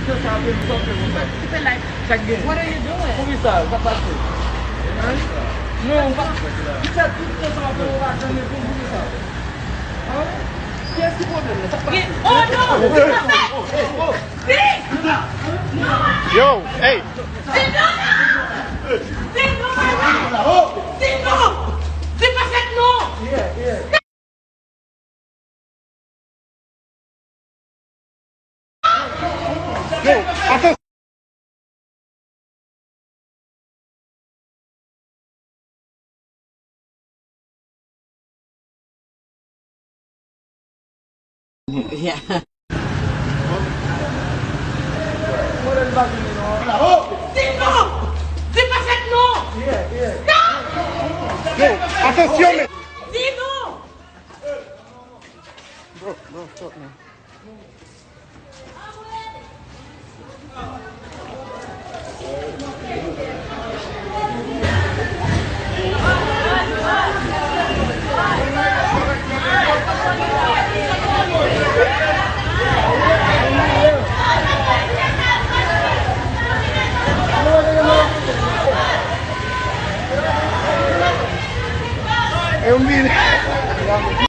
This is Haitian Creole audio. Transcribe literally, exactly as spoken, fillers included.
Sa ap vin sòt konsa. Sa k gen? What are you doing? Poukisa? Sa pase? Hein? Non, ou pa. Ki fè tout tan sa w ap fè, ou pa janm reponn, poukisa? Hein? Kiyès ki pwoblèm nan? Sa k pase? Oh non! Hey, oh, hey, oh. Yo, hey. Sit down! Sit down right now! Sit down! Sit down! Yeah, yeah. Yo, atann. Yeah. Sit down! Sit down right now! Stop! Yo, atansyon, men. Sit down! Bro, bro, stop, man. E yon minit.